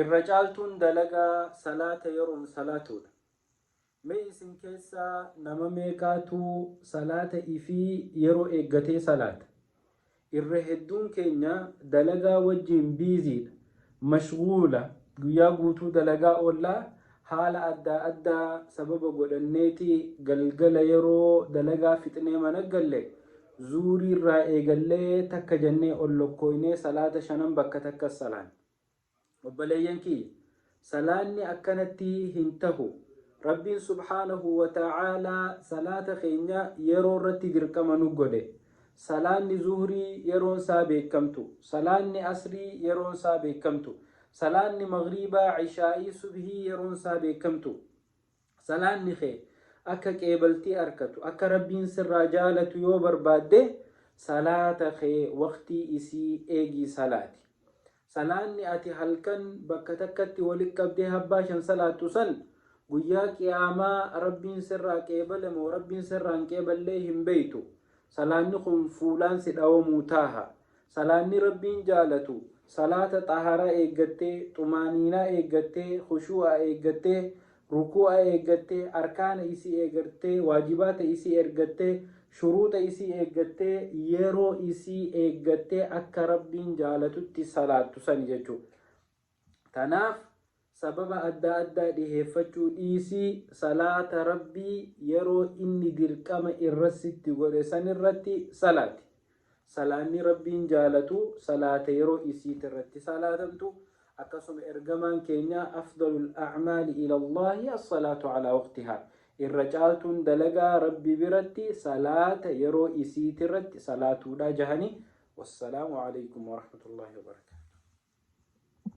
Irra caaltuun dalagaa salaata yeroon salaatuudha. Mee isin keessaa nama meeqaatu salaata ifii yeroo eeggatee salaata? Irra hedduun keenya dalagaa wajjiin biiziidha, mashghuula, guyyaa guutuu dalagaa oolla, haala addaa addaa sababa godhanneeti galgala yeroo dalagaa fixnee mana galle zuuriirraa eegallee takka jennee ol lokkooynee salaata shanan bakka takka salaanna. Obboleeyyan kiyya! Salaanni akkanatti hin tahu. Rabbiin subhaanahu wa ta'aalaa salaata keenya yeroo irratti dirqama nu godhe. Salaanni zuhrii yeroon isaa beekkamtu. Salaanni asrii yeroon isaa beekkamtu. Salaanni maghriibaa, ishaa'ii, subhii yeroon isaa beekkamtu. Salaanni kee akka qeebaltii arkatu, akka Rabbiin sirraa jaalatu yoo barbaadde, salaata kee waqtii isii eegii salaati. Salaanni ati halkan bakka takkatti walitti qabdee habbaa shan salaattu san, guyyaa qiyaamaa Rabbiin sirraa qeebale moo Rabbiin sirraa hin qeeballee hin beeytu. Salaanni kun fuulaan si dhawamuu taaha. Salaanni Rabbiin jaalatu salaata xahaaraa eeggattee, xumaaniinaa eeggattee, khushuu'a eeggattee, rukuu'a eeggattee, arkaana isii eegartee, waajibaata isii ergattee, shuruuxa isii eeggattee, yeroo isii eeggattee akka Rabbiin jaalatutti salaattu sani jechuudha. Tanaaf sababa adda addaa dhiheeffachuu dhiisii salaata Rabbii yeroo inni dirqama irra sitti godhe sanirratti salaati. Salaanni Rabbiin jaalatu salaata yeroo isiitirratti salaatamtu, akkasuma ergamaan keenya afdalul a'maali ilallaahi as-salaatu alaa waqtihaa irra caaltuun dalagaa Rabbi biratti salaata yeroo isiitirratti salaatuudha jahanii. Wassalaamu aleykum warahmatullaahi wabarakaatuh.